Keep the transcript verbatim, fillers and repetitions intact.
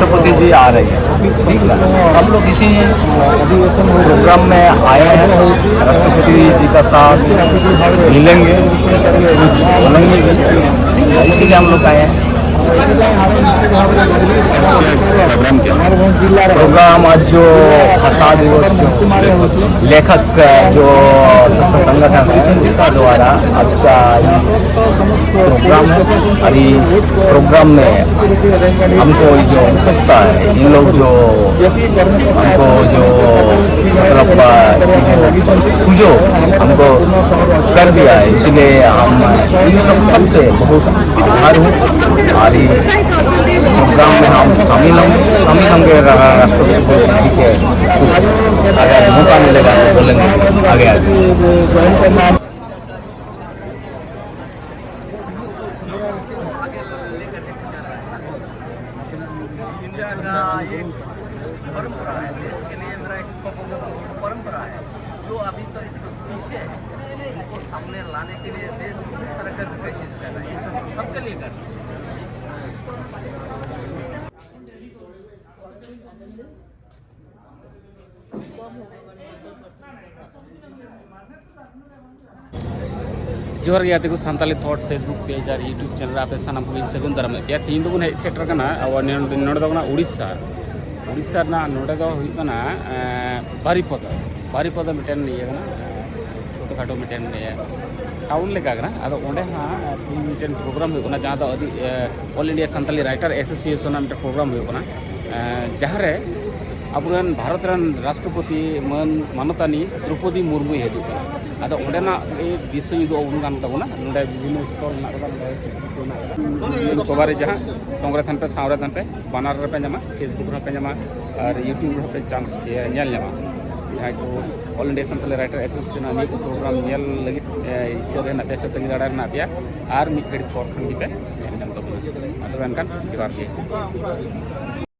राष्ट्रपति जी आ रहे हैं, ठीक है? हम लोग इसी प्रोग्राम में आए हैं, राष्ट्रपति जी का साथ मिलेंगे, कुछ बोलेंगे भी, इसीलिए हम लोग आए हैं। प्रोग्राम क्या? प्रोग्राम आज जो भाषा दिवस, जो लेखक, जो संगठन है, उसका द्वारा आज का प्रोग्राम है। अभी प्रोग्राम में हमको ये जो उत्सुकता है, इन लोग जो हमको जो मतलब, अ, सुजो हमको कर दिया है, इसलिए हम इन लोग सबसे बहुत आभार हूँ। और ये प्रोग्राम में हम शामिल होंगे, शामिल होंगे रा-, राष्ट्रपति जी के कुछ अगर मौका मिलेगा तो बोलेंगे आगे, आगे। इंडिया का एक परंपरा है, देश के लिए मेरा एक परंपरा है, जो अभी तक पीछे है, उनको सामने लाने के लिए देश में बहुत सारा कर, कोशिश कर रहा है, ये सब सबके लिए कर रहा है। ᱡᱚᱦᱟᱨ ᱜᱮ ᱜᱟᱛᱮ ᱠᱚ, ᱥᱟᱱᱛᱟᱞᱤ ᱛᱷᱚᱴ Facebook page ᱟᱨ YouTube channel ᱨᱮ ᱟᱯᱮ ᱥᱟᱱᱟᱢ ᱠᱚᱜᱮᱧ ᱥᱟᱹᱜᱩᱱ ᱫᱟᱨᱟᱢᱮᱫ ᱯᱮᱭᱟ᱾ ᱛᱮᱦᱮᱧ ᱫᱚᱵᱚᱱ ᱦᱮᱡ ᱥᱮᱴᱮᱨ ᱠᱟᱱᱟ ᱟᱵᱚ ᱱᱚᱰᱮ, ᱱᱚᱰᱮ ᱫᱚ ᱠᱟᱱᱟ ᱩᱲᱤᱥᱥᱟ᱾ ᱩᱲᱤᱥᱥᱟ ᱨᱮᱱᱟᱜ ᱱᱚᱰᱮ ᱫᱚ ᱦᱩᱭᱩᱜ ᱠᱟᱱᱟ, ᱮᱸ, ᱵᱟᱨᱤᱯᱚᱫᱟ᱾ ᱵᱟᱨᱤᱯᱚᱫᱟ ᱢᱤᱫᱴᱮᱱ ᱤᱭᱟᱹ ᱠᱟᱱᱟ, ᱮᱸ, ᱪᱷᱳᱴᱳ ᱠᱷᱟᱴᱳ ᱢᱤᱫᱴᱮᱱ ᱤᱭᱟᱹ ᱴᱟᱣᱩᱱ ᱞᱮᱠᱟ ᱠᱟᱱᱟ᱾ ᱟᱫᱚ ᱚᱸᱰᱮ ᱦᱟᱸᱜ, ᱮᱸ, ᱛᱮᱦᱮᱧ ᱢᱤᱫᱴᱮᱱ ᱯᱨᱳᱜᱨᱟᱢ ᱦᱩᱭᱩᱜ ᱠᱟᱱᱟ, ᱡᱟᱦᱟᱸ ᱫᱚ ᱟᱹᱰᱤ, ᱮᱸ, All India Santali Writer Association ᱨᱮᱱᱟᱜ ᱢᱤᱫᱴᱮᱱ ᱯᱨᱳᱜᱨᱟᱢ ᱦᱩᱭᱩᱜ ᱠᱟᱱᱟ, ᱮᱸ, ᱡᱟᱦᱟᱸ ᱨᱮ ᱟᱵᱚᱨᱮᱱ ᱵᱷᱟᱨᱚᱛ ᱨᱮᱱ ᱨᱟᱥᱴᱨᱚᱯᱚᱛᱤ ᱢᱟᱹᱱ ᱢᱟᱱᱚᱛᱟᱱᱤ ᱫᱨᱚᱯᱚᱫᱤ ᱢᱩᱨᱢᱩᱭ ᱦᱤᱡᱩᱜ ᱠᱟᱱᱟ᱾ ᱟᱫᱚ ᱚᱸᱰᱮᱱᱟᱜ ᱜᱮ ᱫᱨᱤᱥᱥᱚᱧ ᱩᱫᱩᱜ ᱟᱵᱚᱱ ᱠᱟᱱ ᱛᱟᱵᱚᱱᱟ᱾ ᱱᱚᱰᱮ ᱵᱤᱵᱷᱤᱱᱱᱚ ᱥᱴᱚᱞ ᱢᱮᱱᱟᱜ ᱠᱟᱫᱟ, ᱱᱚᱰᱮ ᱢᱮᱱᱟᱜ ᱠᱟᱫᱟ᱾ ᱥᱚᱵᱷᱟ ᱨᱮ ᱡᱟᱦᱟᱸ ᱥᱚᱝᱜᱮ ᱛᱟᱦᱮᱱ ᱯᱮ, ᱥᱟᱶᱨᱮ ᱛᱟᱦᱮᱱ ᱯᱮ, ᱵᱟᱱᱟᱨ ᱨᱮᱯᱮ ᱧᱟᱢᱟ, Facebook ᱨᱮᱦᱚᱸ ᱯᱮ ᱧᱟᱢᱟ ᱟᱨ YouTube ᱨᱮᱦᱚᱸ ᱯᱮ ᱪᱟᱱᱥ ᱧᱮᱞ ᱧᱟᱢᱟ᱾ ᱡᱟᱦᱟᱸᱭ ᱠᱚ All India Santali Writer Association ᱱᱤᱭᱟᱹ ᱠᱚ ᱯᱨᱳᱜᱨᱟᱢ ᱧᱮᱞ ᱞᱟᱹᱜᱤᱫ, ᱮ, ᱤᱪᱪᱷᱟᱹ ᱨᱮ ᱦᱮᱱᱟᱜ ᱯᱮᱭᱟ ᱥᱮ ᱛᱟᱺᱜᱤ ᱛᱟᱲᱟᱜ ᱨᱮ ᱦᱮᱱᱟᱜ ᱯᱮᱭᱟ, ᱟᱨ ᱢᱤᱫ ᱜᱷᱟᱹᱲᱤᱡ ᱯᱚᱨ ᱠᱷᱟᱱ ᱜᱮᱯᱮ ᱧᱮᱞ ᱧᱟᱢ ᱛᱟᱵᱚᱱᱟ᱾ ᱢᱟ ᱛᱚᱵᱮ ᱮᱱᱠᱷᱟᱱ ᱡᱚᱦᱟᱨ ᱜᱮ᱾